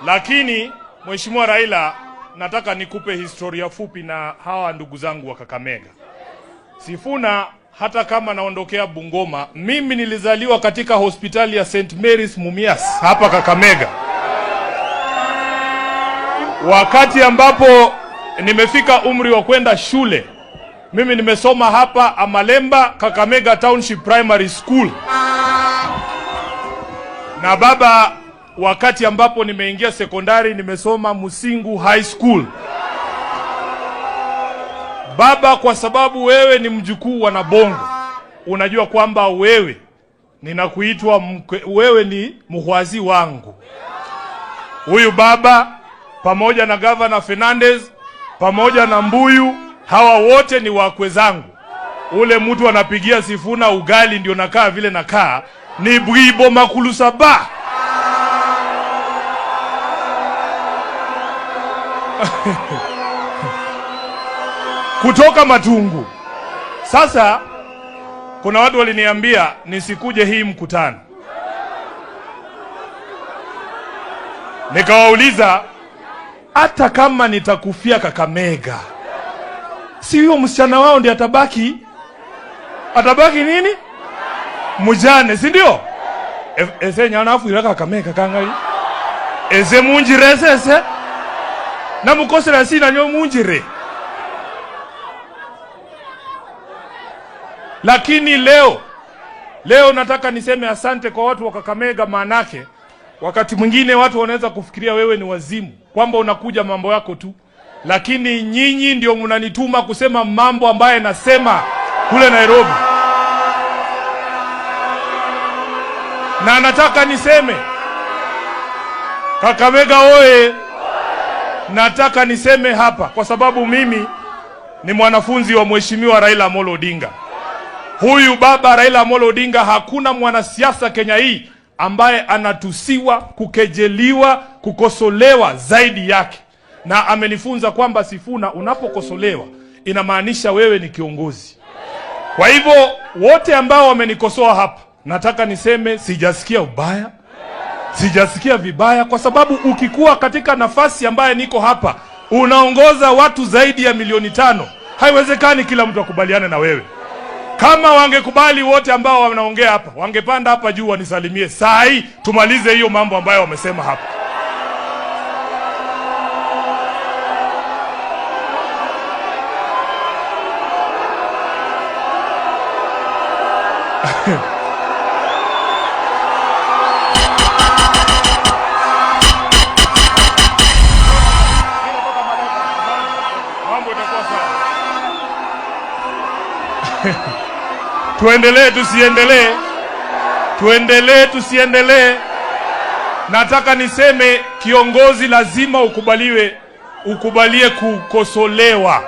Lakini Mheshimiwa Raila, nataka nikupe historia fupi na hawa ndugu zangu wa Kakamega. Sifuna, hata kama naondokea Bungoma, mimi nilizaliwa katika hospitali ya St. Mary's Mumias hapa Kakamega. Wakati ambapo nimefika umri wa kwenda shule, mimi nimesoma hapa Amalemba Kakamega Township Primary School. Na baba, wakati ambapo nimeingia sekondari nimesoma Musingu High School. Baba, kwa sababu wewe ni mjukuu wa Nabongo, unajua kwamba wewe ninakuitwa mkwe, wewe ni muhwazi wangu. Huyu baba pamoja na Governor Fernandez pamoja na Mbuyu, hawa wote ni wakwe zangu. Ule mtu anapigia Sifuna ugali ndio nakaa vile nakaa ni Bwibo Makulusaba. Kutoka Matungu. Sasa kuna watu waliniambia nisikuje hii mkutano, nikawauliza hata kama nitakufia Kakamega, si huyo msichana wao ndiye atabaki, atabaki nini mujane, si ndio? Ese nyana afuira Kakamega kangali ese munjire sese namukosera sina nyo munjire. Lakini leo nataka niseme asante kwa watu wa Kakamega, maanake wakati mwingine watu wanaweza kufikiria wewe ni wazimu, kwamba unakuja mambo yako tu, lakini nyinyi ndio mnanituma kusema mambo ambaye nasema kule Nairobi. Na nataka niseme Kakamega oye! Nataka niseme hapa kwa sababu mimi ni mwanafunzi wa Mheshimiwa Raila Amolo Odinga. Huyu baba Raila Amolo Odinga, hakuna mwanasiasa Kenya hii ambaye anatusiwa, kukejeliwa, kukosolewa zaidi yake. Na amenifunza kwamba Sifuna, unapokosolewa inamaanisha wewe ni kiongozi. Kwa hivyo wote ambao wamenikosoa hapa, nataka niseme sijasikia ubaya, sijasikia vibaya, kwa sababu ukikuwa katika nafasi ambaye niko hapa, unaongoza watu zaidi ya 5 milioni, haiwezekani kila mtu akubaliane na wewe. Kama wangekubali wote ambao wanaongea hapa, wangepanda hapa juu wanisalimie saa hii, tumalize hiyo mambo ambayo wamesema hapa. Mambo itakuwa sawa. Tuendelee tusiendelee? Tuendelee tusiendelee? Nataka niseme kiongozi lazima ukubaliwe, ukubalie kukosolewa.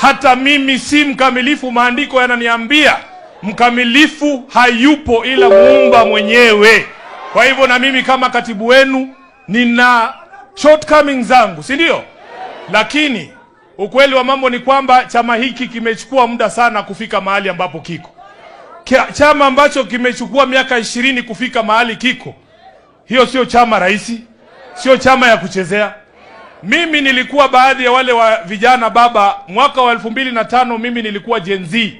Hata mimi si mkamilifu, maandiko yananiambia mkamilifu hayupo ila Muumba mwenyewe. Kwa hivyo na mimi kama katibu wenu nina shortcomings zangu, si ndio? Lakini ukweli wa mambo ni kwamba chama hiki kimechukua muda sana kufika mahali ambapo kiko. Chama ambacho kimechukua miaka 20 kufika mahali kiko, hiyo sio chama rahisi, sio chama ya kuchezea. Mimi nilikuwa baadhi ya wale wa vijana baba, mwaka wa 2005 mimi nilikuwa Gen Z.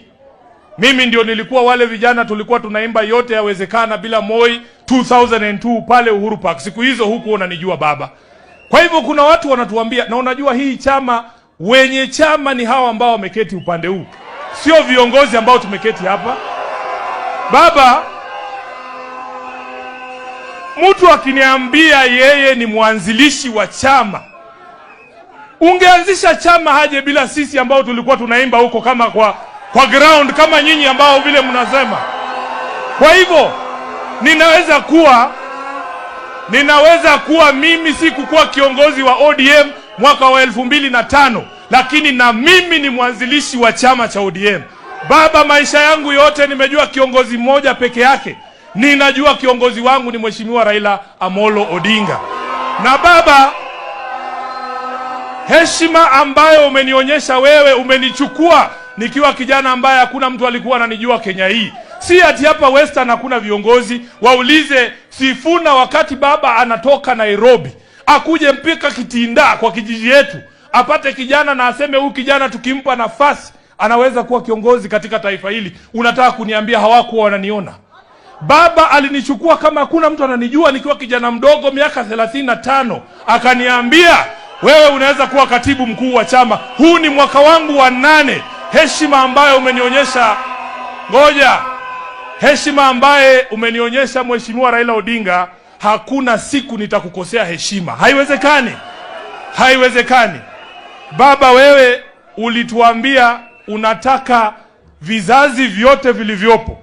Mimi ndio nilikuwa wale vijana tulikuwa tunaimba yote yawezekana bila Moi 2002 pale Uhuru Park. Siku hizo huku unanijua baba. Kwa hivyo kuna watu wanatuambia, na unajua hii chama, wenye chama ni hawa ambao wameketi upande huu, sio viongozi ambao tumeketi hapa. Baba, mtu akiniambia yeye ni mwanzilishi wa chama, ungeanzisha chama haje bila sisi ambao tulikuwa tunaimba huko kama kwa ground kama nyinyi ambao vile mnasema. Kwa hivyo ninaweza kuwa mimi sikukuwa kiongozi wa ODM mwaka wa 2005, lakini na mimi ni mwanzilishi wa chama cha ODM. Baba, maisha yangu yote nimejua kiongozi mmoja peke yake. Ninajua kiongozi wangu ni Mheshimiwa Raila Amolo Odinga. Na baba, heshima ambayo umenionyesha wewe, umenichukua nikiwa kijana ambaye hakuna mtu alikuwa ananijua Kenya hii. Si ati hapa Western hakuna viongozi. Waulize Sifuna wakati baba anatoka Nairobi, Akuje mpika Kitinda kwa kijiji yetu, apate kijana na aseme huyu kijana tukimpa nafasi anaweza kuwa kiongozi katika taifa hili. Unataka kuniambia hawakuwa wananiona? Baba alinichukua kama hakuna mtu ananijua, nikiwa kijana mdogo miaka 35, akaniambia wewe unaweza kuwa katibu mkuu wa chama. Huu ni mwaka wangu wa 8. Heshima ambayo umenionyesha, ngoja, heshima ambaye umenionyesha Mheshimiwa Raila Odinga, hakuna siku nitakukosea heshima. Haiwezekani, haiwezekani. Baba, wewe ulituambia unataka vizazi vyote vilivyopo.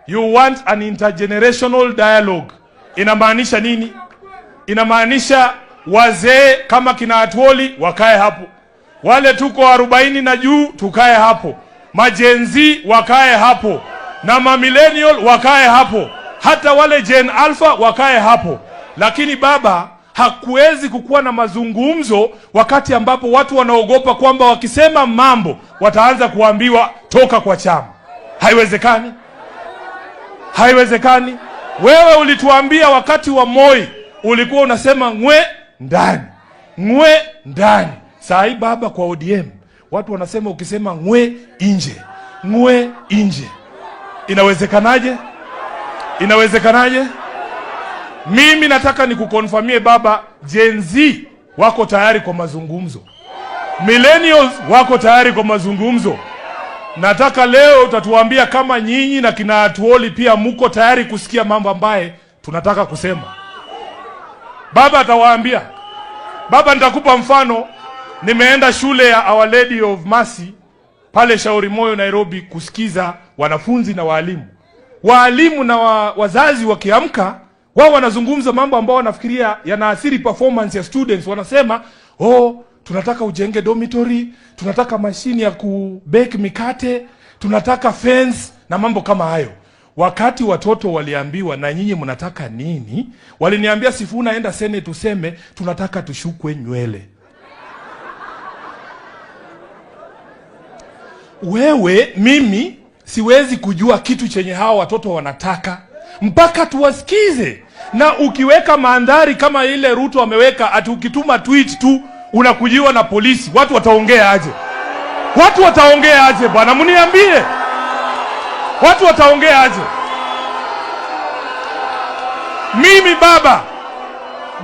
You want an intergenerational dialogue. Inamaanisha nini? Inamaanisha wazee kama kina Atwoli wakae hapo, wale tuko 40 na juu tukae hapo, ma-Gen Z wakae hapo, na ma-millennial wakae hapo, hata wale Gen Alpha wakae hapo. Lakini baba, hakuwezi kukuwa na mazungumzo wakati ambapo watu wanaogopa kwamba wakisema mambo wataanza kuambiwa toka kwa chama. Haiwezekani, haiwezekani. Wewe ulituambia wakati wa Moi ulikuwa unasema ngwe ndani, ngwe ndani. Saa hii baba, kwa ODM watu wanasema ukisema ngwe nje, ngwe nje. Inawezekanaje? Inawezekanaje? Mimi nataka nikuconfirmie baba, Gen Z wako tayari kwa mazungumzo, millennials wako tayari kwa mazungumzo. Nataka leo utatuambia kama nyinyi na kina Atwoli pia muko tayari kusikia mambo ambaye tunataka kusema. Baba atawaambia. Baba, nitakupa mfano. Nimeenda shule ya Our Lady of Mercy pale Shauri Moyo Nairobi kusikiza wanafunzi na waalimu. Waalimu na wazazi wakiamka, wao wanazungumza mambo ambao wanafikiria yanaathiri performance ya students. Wanasema, "Oh, tunataka ujenge dormitory, tunataka mashini ya kubake mikate, tunataka fence na mambo kama hayo." Wakati watoto waliambiwa, "Na nyinyi mnataka nini?" Waliniambia, "Sifuna, enda Senate tuseme tunataka tushukwe nywele." Wewe, mimi siwezi kujua kitu chenye hawa watoto wanataka mpaka tuwasikize. Na ukiweka mandhari kama ile Ruto ameweka, ati ukituma tweet tu unakujiwa na polisi, watu wataongea aje? Watu wataongea aje bwana? Mniambie, watu wataongea aje? Mimi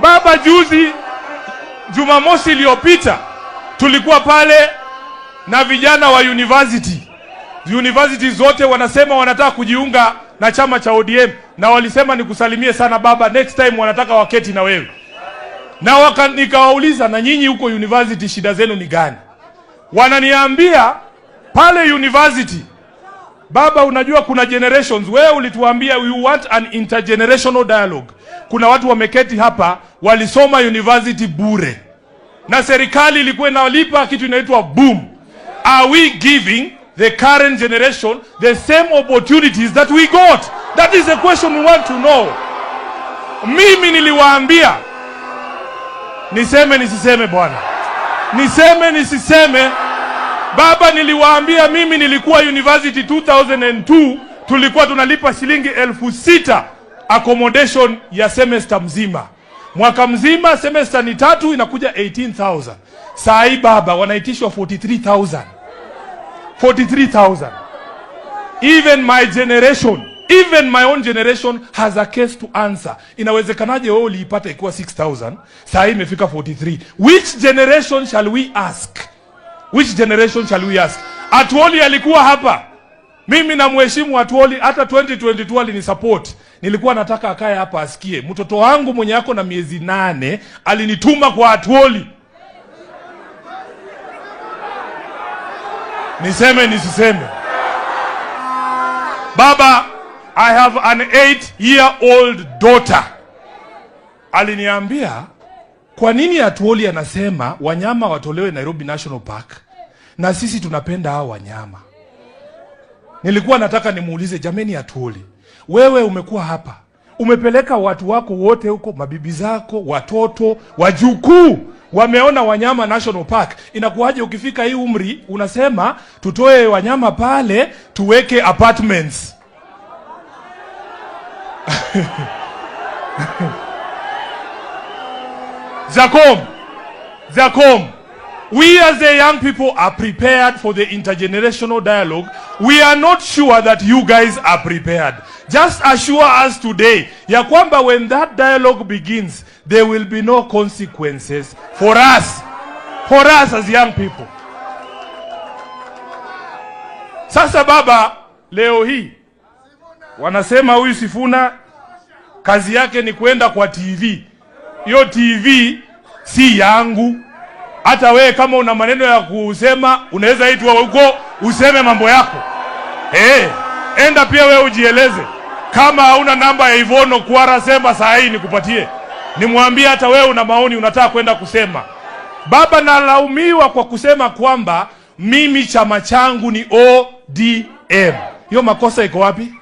baba, juzi Jumamosi iliyopita tulikuwa pale na vijana wa university. University zote wanasema wanataka kujiunga na chama cha ODM, na walisema nikusalimie sana baba, next time wanataka waketi na wewe. Na nikawauliza, na nyinyi huko university shida zenu ni gani? Wananiambia pale university, baba, unajua kuna generations. Wewe ulituambia you want an intergenerational dialogue. Kuna watu wameketi hapa walisoma university bure, na serikali ilikuwa inalipa kitu inaitwa boom. Are we giving the current generation the same opportunities that we got? That is the question we want to know. Mimi niliwaambia, niseme nisiseme bwana? Niseme nisiseme? Baba, niliwaambia mimi nilikuwa university 2002, tulikuwa tunalipa shilingi 6,000 accommodation ya semester mzima. Mwaka mzima semester ni tatu, inakuja 18,000. Saa hii baba wanaitishwa 43,000. 43,000. Even my generation, even my own generation has a case to answer. Inawezekanaje wewe uliipata ikiwa 6,000, saa hii imefika 43? Which generation shall we ask? Which generation shall we ask? Atwoli alikuwa hapa. Mimi namheshimu Atwoli, hata 2022 alinisupport. Nilikuwa nataka akae hapa asikie. Mtoto wangu mwenye ako na miezi 8 alinituma kwa Atwoli. Niseme nisiseme? Baba, I have an 8-year-old daughter. Aliniambia, kwa nini Atwoli anasema wanyama watolewe Nairobi National Park na sisi tunapenda hao wanyama? Nilikuwa nataka nimuulize, jameni Atwoli, wewe umekuwa hapa, umepeleka watu wako wote huko, mabibi zako, watoto, wajukuu wameona wanyama National Park. Inakuwaje ukifika hii umri unasema tutoe wanyama pale tuweke apartments? Jakom, Jakom, we as the young people are prepared for the intergenerational dialogue. We are not sure that you guys are prepared. Just assure us today ya kwamba when that dialogue begins, there will be no consequences for us as young people. Sasa baba, leo hii wanasema huyu Sifuna kazi yake ni kwenda kwa TV. Hiyo TV si yangu. Hata wewe kama una maneno ya kusema unaweza itwa huko useme mambo yako. Hey, enda pia wewe ujieleze. Kama hauna namba ya Yvonne Okwara, sema saa hii nikupatie. Nimwambie hata wewe una maoni unataka kwenda kusema. Baba, nalaumiwa kwa kusema kwamba mimi chama changu ni ODM. Hiyo makosa iko wapi?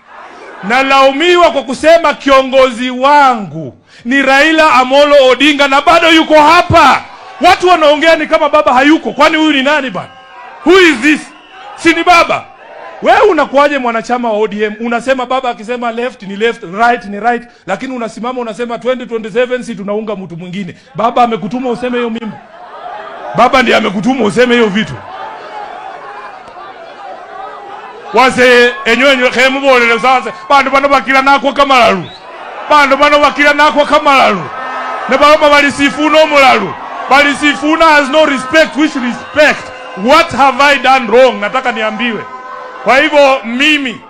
Nalaumiwa kwa kusema kiongozi wangu ni Raila Amolo Odinga na bado yuko hapa. Watu wanaongea ni kama baba hayuko. Kwani huyu ni nani bana? Who is this? Si ni baba? Wewe unakuwaje mwanachama wa ODM? Unasema baba akisema left ni left, right ni right, lakini unasimama unasema 2027 si tunaunga mtu mwingine. Baba amekutuma useme hiyo mimba? Baba ndiye amekutuma useme hiyo vitu? Wase enywe khemubolele sasa, bandu bano bakila nakwa kamalalu, bandu bano bakila nakwa kamalalu, ne baloma bali Sifuna omulalu, bali Sifuna has no respect. Which respect? What have I done wrong? Nataka niambiwe. Kwa hivyo mimi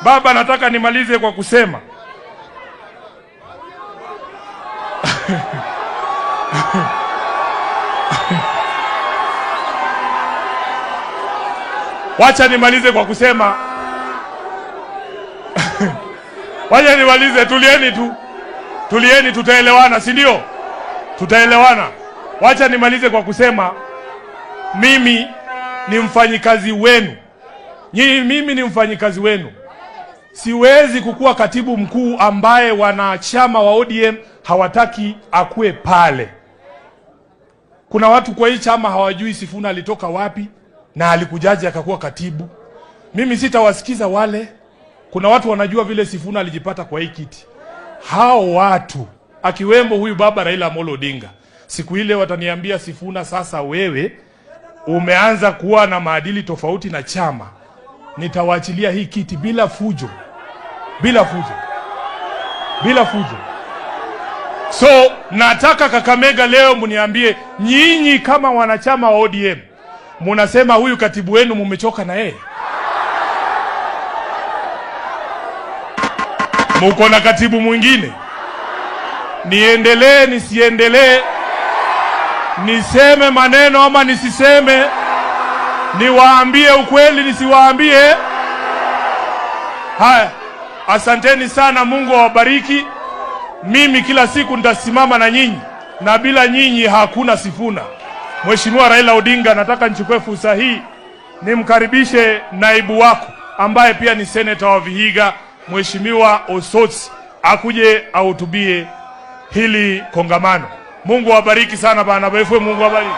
baba, nataka nimalize kwa kusema wacha nimalize kwa kusema wacha nimalize, tulieni tu, tulieni, tutaelewana, si ndio? Tutaelewana. Wacha nimalize kwa kusema mimi ni mfanyikazi wenu nyinyi, mimi ni mfanyikazi wenu. Siwezi kukuwa katibu mkuu ambaye wanachama wa ODM hawataki akue pale. Kuna watu kwa hii chama hawajui Sifuna alitoka wapi na alikujaje akakuwa katibu. Mimi sitawasikiza wale. Kuna watu wanajua vile Sifuna alijipata kwa hii kiti. Hao watu akiwemo huyu baba Raila Amolo Odinga, siku ile wataniambia, Sifuna, sasa wewe umeanza kuwa na maadili tofauti na chama, nitawaachilia hii kiti bila fujo, bila fujo, bila fujo. So nataka Kakamega leo mniambie nyinyi kama wanachama wa ODM, munasema huyu katibu wenu mumechoka na yeye? Muko na katibu mwingine? Niendelee nisiendelee? Niseme maneno ama nisiseme? Niwaambie ukweli nisiwaambie? Haya, asanteni sana, Mungu awabariki. Mimi kila siku nitasimama na nyinyi, na bila nyinyi hakuna Sifuna. Mheshimiwa Raila Odinga, nataka nichukue fursa hii nimkaribishe naibu wako ambaye pia ni seneta wa Vihiga, Mheshimiwa Osotsi, akuje ahutubie hili kongamano. Mungu awabariki sana bana befwe, Mungu awabariki.